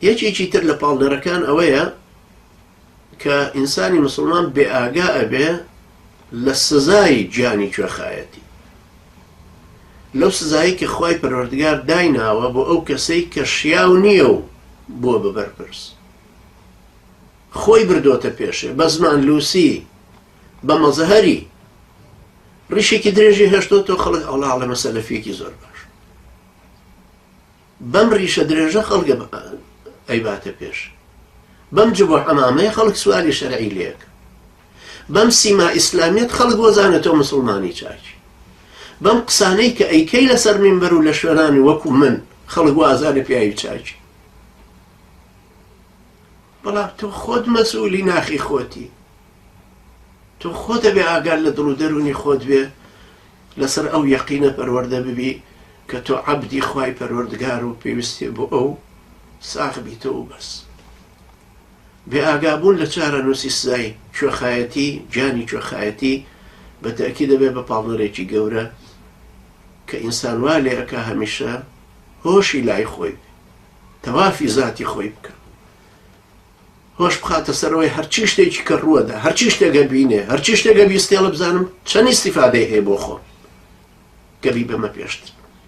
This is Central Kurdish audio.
یەکێکی تر لە پاڵنەرەکان ئەوەیە کە ئینسانی مسوڵمان بێ ئاگا ئەبێ لە سزای گیانی کوێخایەتی لەو سزایی کە خوای پەروەردگار دایناوە بۆ ئەو کەسەی کە شیاو نییە و بووە بە بەرپرس خۆی بردۆتە پێشێ بە زمان لوسی بە مەزهەری ڕیشێکی درێژی هێشتۆتەوە خەڵک ئەوڵا ئەڵێ مەسەلەفیەکی زۆر باش بەم ڕیشە درێژە خەڵک ئەیباتە پێش. بەم جب و عەمامەیە خەڵک سوالی شەرعی لێکە. بەم سیما ئیسلامیەت خەڵک وەزانێ تۆ مسوڵمانی چاکی. بەم قسانەی کە ئەیکەی لەسەر مینبەر و لە شوێنانی وەکو من خەڵک وازانێ پیاوی چاکی. بەڵام تۆ خۆت مەسئولی ناخی خۆتی. تۆ خۆت ئەبێ ئاگات لە دڵ و دەروونی خۆت بێ لەسەر ئەو یەقینە پەروەردە ببی کە تۆ عەبدی خوای پەروەردگار و پێویستیە بۆ ئەو ساغ بیتەوە و بەس. بێ ئاگابوون لە چارەنووسی سزای کوێخایەتی، گیانی کوێخایەتی، بە تەئکید ئەبێ بە پاڵنەرێکی گەورە کە ئینسان وا لێ ئەکا هەمیشە هۆشی لای خۆی بێ، تەوافی زاتی خۆی بکا. هۆش بخاتە سەر ئەوەی هەرچی شتێکی کە ڕووەدا، هەرچی شتێک ئەبینێ، هەرچی شتێک ئەبیستێ ئەڵێ بزانم چەند ئیستیفادەی هەیە بۆ خۆم کە بیبەمە پێشتر.